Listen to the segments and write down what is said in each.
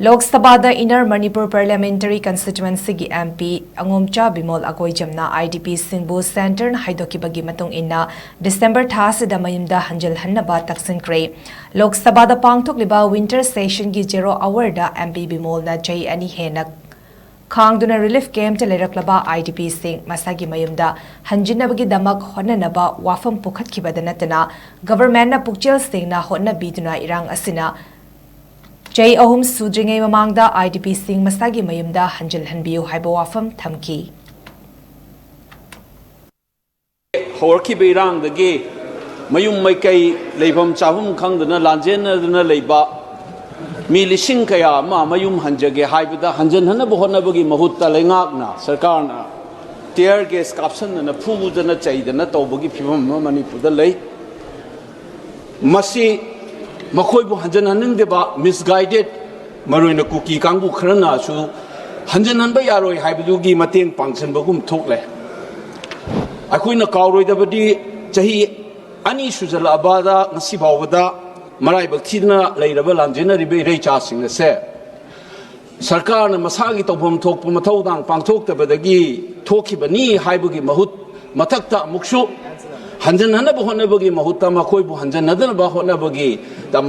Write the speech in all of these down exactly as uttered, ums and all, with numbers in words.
ꯂꯣꯛ ꯁꯚꯥꯗ inner Manipur parliamentary ꯀꯟꯁꯇꯤꯇ꯭ꯋꯦꯟꯁꯤꯒꯤ M P ꯑꯉꯣꯝꯆꯥ ꯕꯤꯃꯣꯜ ꯑꯀꯣꯏꯖꯝꯅ ꯑꯥꯏ ꯗꯤ ꯄꯤꯁꯤꯡꯕꯨ ꯁꯦꯟꯇꯔꯅ ꯍꯥꯏꯗꯣꯛꯈꯤꯕꯒꯤ ꯃꯇꯨꯡ ꯏꯟꯅ ꯗꯤꯁꯦꯝꯕꯔ ꯊꯥ ꯑꯁꯤꯗ ꯃꯌꯨꯝꯗ ꯍꯟꯖꯤꯜꯍꯟꯅꯕ ꯇꯛꯁꯤꯟꯈ꯭ꯔꯦ꯫ ꯂꯣꯛ ꯁꯚꯥꯗ ꯄꯥꯡꯊꯣꯛꯂꯤꯕ ꯋꯤꯟꯇꯔ ꯁꯦꯁꯟꯒꯤ ꯖꯦꯔꯣ ꯑꯋꯔꯗ ꯑꯦꯝ ꯄꯤ ꯕꯤꯃꯣꯜꯅ ꯆꯍꯤ ꯑꯅꯤ ꯍꯦꯟꯅ ꯈꯥꯡꯗꯨꯅ ꯔꯤꯂꯤꯐ ꯀꯦꯝꯞꯇ ꯂꯩꯔꯛꯂꯕ ꯑꯥꯏ ꯗꯤ ꯄꯤꯁꯤꯡ ꯃꯁꯥꯒꯤ ꯃꯌꯨꯝꯗ ꯍꯟꯖꯤꯟꯅꯕꯒꯤꯗꯃꯛ ꯍꯣꯠꯅꯅꯕ ꯋꯥꯐꯝ ꯄꯨꯈꯠꯈꯤꯕꯗ ꯅꯠꯇꯅ ꯒꯚꯔꯟꯃꯦꯟꯠꯅ ꯄꯨꯛꯆꯦꯜ ꯁꯦꯡꯅ ꯍꯣꯠꯅꯕꯤꯗꯨꯅ ꯏꯔꯥꯡ ꯑꯁꯤꯅ ꯆꯍꯤ ꯑꯍꯨꯝ ꯁꯨꯗ꯭ꯔꯤꯉꯩ ꯃꯃꯥꯡꯗ ꯑꯥꯏ ꯗꯤ ꯄꯤꯁꯤꯡ ꯃꯁꯥꯒꯤ ꯃꯌꯨꯝꯗ ꯍꯟꯖꯤꯜꯍꯟꯕꯤꯌꯨ ꯍꯥꯏꯕ ꯋꯥꯐꯝ ꯊꯝꯈꯤ꯫ ꯍꯧꯔꯛꯈꯤꯕ ꯏꯔꯥꯡꯗꯒꯤ ꯃꯌꯨꯝ ꯃꯩꯀꯩ ꯂꯩꯐꯝ ꯆꯥꯐꯝ ꯈꯪꯗꯅ ꯂꯥꯟꯖꯦꯟꯅꯗꯨꯅ ꯂꯩꯕ ꯃꯤ ꯂꯤꯁꯤꯡ ꯀꯌꯥ ꯑꯃ ꯃꯌꯨꯝ ꯍꯟꯖꯒꯦ ꯍꯥꯏꯕꯗ ꯍꯟꯖꯟꯍꯟꯅꯕ ꯍꯣꯠꯅꯕꯒꯤ ꯃꯍꯨꯠꯇ ꯂꯩꯉꯥꯛꯅ, ꯁꯔꯀꯥꯔꯅ tear gas ꯀꯥꯞꯁꯟꯗꯅ, ꯐꯨꯗꯅ ꯆꯩꯗꯅ ꯇꯧꯕꯒꯤ ꯐꯤꯕꯝ ꯑꯃ ꯃꯅꯤꯄꯨꯔꯗ ꯂꯩ꯫ ꯃꯁꯤ ꯃꯈꯣꯏꯕꯨ ꯍꯟꯖꯟꯍꯟꯅꯤꯡꯗꯕ, ꯃꯤꯁꯒꯥꯏꯗꯦꯠ, ꯃꯔꯨꯑꯣꯏꯅ ꯀꯨꯀꯤ ꯀꯥꯡꯕꯨ ꯈꯔꯅꯁꯨ ꯍꯟꯖꯟꯍꯟꯕ ꯌꯥꯔꯣꯏ ꯍꯥꯏꯕꯗꯨꯒꯤ ꯃꯇꯦꯡ ꯄꯥꯡꯁꯤꯟꯕꯒꯨꯝ ꯊꯣꯛꯂꯦ꯫ ꯑꯩꯈꯣꯏꯅ ꯀꯥꯎꯔꯣꯏꯗꯕꯗꯤ, ꯆꯍꯤ ꯑꯅꯤ ꯁꯨꯖꯜꯂꯛꯑꯕꯗ ꯉꯁꯤ ꯐꯥꯎꯕꯗ ꯃꯔꯥꯏꯕꯛ ꯊꯤꯗꯅ ꯂꯩꯔꯕ ꯂꯥꯟꯖꯦꯟꯅꯔꯤꯕ ꯏꯔꯩꯆꯥꯁꯤꯡ ꯑꯁꯦ ꯁꯔꯀꯥꯔꯅ ꯃꯁꯥꯒꯤ ꯇꯧꯐꯝ ꯊꯣꯛꯄ ꯃꯊꯧꯗꯥꯡ ꯄꯥꯡꯊꯣꯛꯇꯕꯗꯒꯤ ꯊꯣꯛꯈꯤꯕꯅꯤ ꯍꯥꯏꯕꯒꯤ ꯃꯍꯨꯠ, ꯃꯊꯛꯇ ꯑꯃꯨꯛꯁꯨ ꯍꯟꯖꯟꯍꯟꯅꯕ ꯍꯣꯠꯅꯕꯒꯤ ꯃꯍꯨꯠꯇ ꯃꯈꯣꯏꯕꯨ ꯍꯟꯖꯟꯅꯗꯅꯕ ꯍꯣꯠꯅꯕꯒꯤ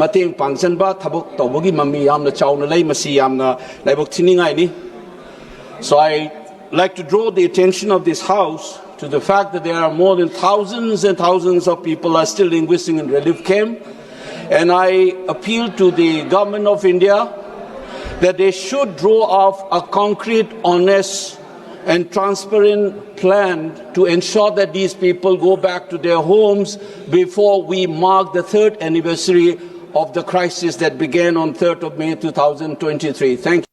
ꯃꯇꯦꯡ ꯄꯥꯡꯁꯤꯟꯕ ꯊꯕꯛ ꯇꯧꯕꯒꯤ ꯃꯃꯤ ꯌꯥꯝꯅ ꯆꯥꯎꯅ ꯂꯩ꯫ ꯃꯁꯤ ꯌꯥꯝꯅ ꯂꯥꯏꯕꯛ ꯊꯤꯅꯤꯡꯉꯥꯏꯅꯤ꯫ So I like to draw the attention of this House to the fact that there are more than thousands and thousands of people are still languishing in relief camp. And I appeal to the Government of India that they should draw up a concrete, honest, and transparent plan to ensure that these people go back to their homes before we mark the third anniversary of the crisis that began on third of May two thousand twenty-three. Thank you.